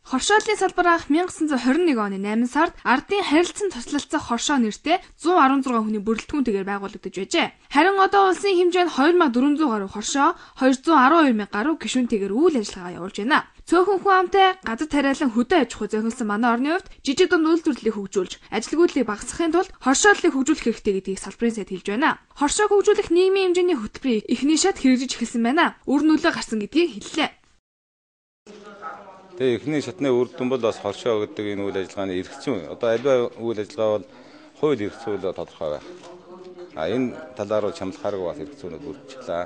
Хоршооллын салбар анх 1921 оны 8 сард ардын харилцан туслалцах хоршоо нэртэй 116 хүний бүрэлдэхүүнтэйгээр байгуулагдаж байжээ. Харин одоо улсын хэмжээнд 2400 гаруй хоршоо, 212 мянга гаруй гишүүнтэйгээр үйл ажиллагаа явуулж байна. Цөөхөн хүн амтай газар тариалан хөдөө аж ахуй зохилсон манай орны хувьд жижиг дунд үйлдвэрлэлийг хөгжүүлж, ажилгүйдлийг багасгахын тулд хоршоорлыг хөгжүүлэх хэрэгтэй гэдгийг салбарын сайд хэлж байна. Хоршоог хөгжүүлэх нийгмийн хэмжээний хөтөлбөрийн эхний шат хэрэгжиж эхэлсэн байна. Үр нөлөө гарсан гэдгийг хэллээ. Тэгээ эхний шатны үр дүн бол бас хоршоо гэдэг энэ үйл ажиллагааны эрх зүйн. Одоо аливаа үйл ажиллагаа бол хууль эрх зүйн тодорхой байх. А энэ талаар бол чамлахааргүй бас эрх зүйнүүд бүрдчихлээ.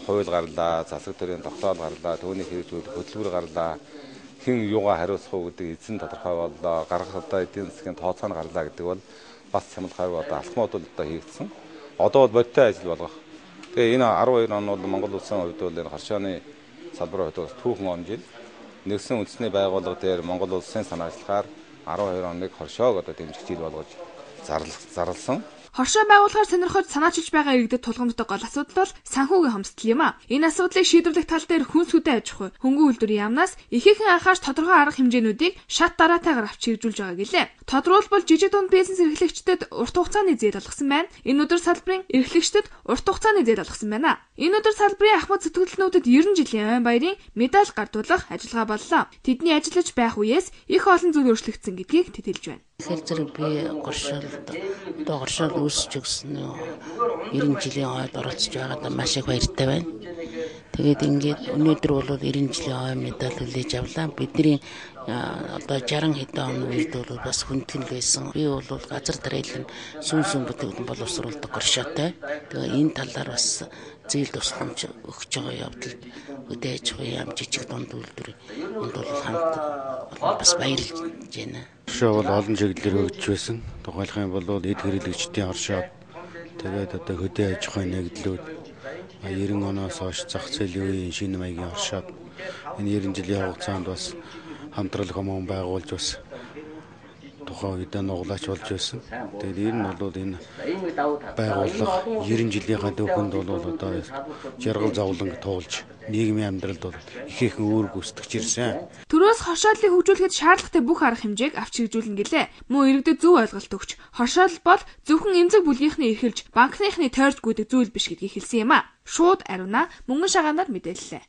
Хууль гарлаа, засаг төрийн тогтоол гарлаа, түүний хэрэгжүүлэх хөтөлбөр гарлаа. Хэн юугаа хариуцах уу гэдэг эзэн тодорхой боллоо. Гаргах одоо эдийн засгийн тооцоо нь гарлаа гэдэг бол бас чамлахааргүй одоо алхмууд бол одоо хийгдсэн. Одоо бол бодиттой ажил болгох. Тэгээ энэ 12 он бол Монгол улсын хувьд бол энэ хоршооны салбарын хувьд бас түүхэн он жил. Нэгдсэн үндэсний байгууллага дээр Монгол улсын санаачлагаар 12 оныг хоршоог одоо дэмжих жил болгож зарласан. Хоршоо байгуулахаар сонирхож санаачилж байгаа иргэдэд тулгамддаг гол асуудал бол санхүүгийн хомсдол юм а. Энэ асуудлыг шийдвэрлэх тал дээр хүнс хөдөө аж ахуй, хөнгөн үйлдвэрийн яамнаас ихээхэн анхаарч тодорхой арга хэмжээнүүдийг шат дараатайгаар авч хэрэгжүүлж байгаа гэлээ. Тодруулбал жижиг дунд бизнес эрхлэгчдэд урт хугацааны зээл олгосон байна. Энэ өдөр салбарын эрхлэгчдэд урт хугацааны зээл олгосон байна. Энэ өдөр салбарын ахмад зүтгэлтнүүдэд 90 жилийн ойн баярын медаль гардуулах ажиллагаа боллоо. Тэдний ажиллаж байх үеэс их олон зүйл өөрчлөгдсөн гэдгийг тэд хэлж байна. Тэгэхээр зэрэг би горшоолд одоо горшоол үүсч өгсөн 90 жилийн ойд оролцож байгаадаа маш их баяртай байна. Тэгээд ингээд өнөөдөр бол 90 жилийн ой медаль хүлээж авлаа. Бидний одоо 60 хэдэн оны үед бол бас хүндгэн байсан. Би бол газар тариалан сүүн сүүн бүтээгдэхүүн боловсруулдаг горшоотой. Тэгээ энэ талаар бас зээл тусламж өгч байгаа явдалд хөдөө аж ахуйн яам жижиг дунд үйлдвэр энд бол хамт бас баярлж байна. Хоршоо бол олон чиглэлээр хөгжиж байсан. Тухайлах юм бол эд хэрэглэгчдийн хоршоод, тэгээд одоо хөдөө аж ахуйн нэгдлүүд 90 оноос хойш зах зээлийн үеийн шинэ маягийн хоршоод энэ 90 жилийн хугацаанд бас хамтрал комун байгуулж бас тухайн үедээ нуглаач болж байсан. Тэгээд ер нь бол энэ байгууллага 90 жилийнхаа түүхэнд бол одоо жаргал зовлон туулж нийгмийн амьдралд бол ихээхэн үүрэг гүйцэтгэж ирсэн. Төрөөс хоршоодлыг хөгжүүлэхэд шаардлагатай бүх арга хэмжээг авч хэрэгжүүлнэ гэлээ. Мөн иргэдэд зөв ойлголт өгч, хоршоол бол зөвхөн эмзэг бүлгийнхний эрхэлж, банкныхны тойрж гүйдэг зүйл биш гэдгийг хэлсэн юм а. Шууд ариуна мөнгөн шагаанаар мэдээллээ.